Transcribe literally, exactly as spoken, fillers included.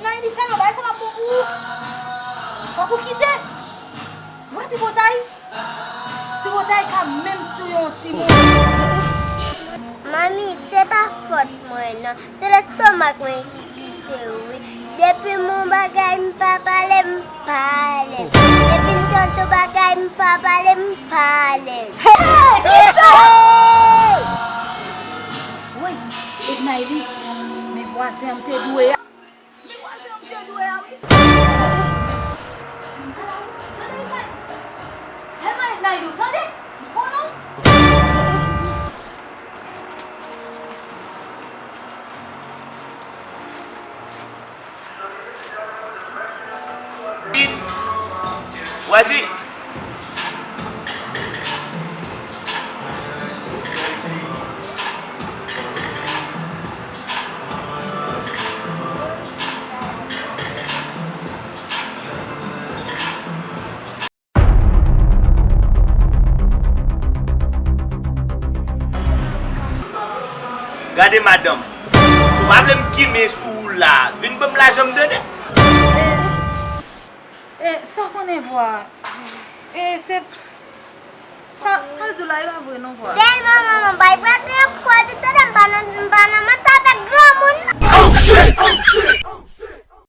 Nayli, sèlman bagay sa p ap bon pou ou. Fòk ou kite. Wè tripotay? Tripotay ka menm touye yon timoun. Manmi, se pa fòt mwen non. Se lestomak mwen ki pise wi. Depi m wè yon bagay m pa pale, m pa alèz. Depi m tande yon bagay m pa pale, m pa alèz. Hey! Kisa? Woy, e Nayli, men vwazen an m te dwe a. Men vwazen an m te dwe a wi. Tande Nayli, tande. Sèlman e Nayli, tande. M konnen w. Wazin. Gade madanm, si w pa vle m kimen sou ou la, vin ban m lajan m tande. E, e, sa w konnen vwa? E, se, sa, sa l di w la, e pa vre non vwa. Sèlman manman bay prese yon kòd, ou tande m pa nan, m pa nan manti avèk granmoun. Oh shit! Oh shit!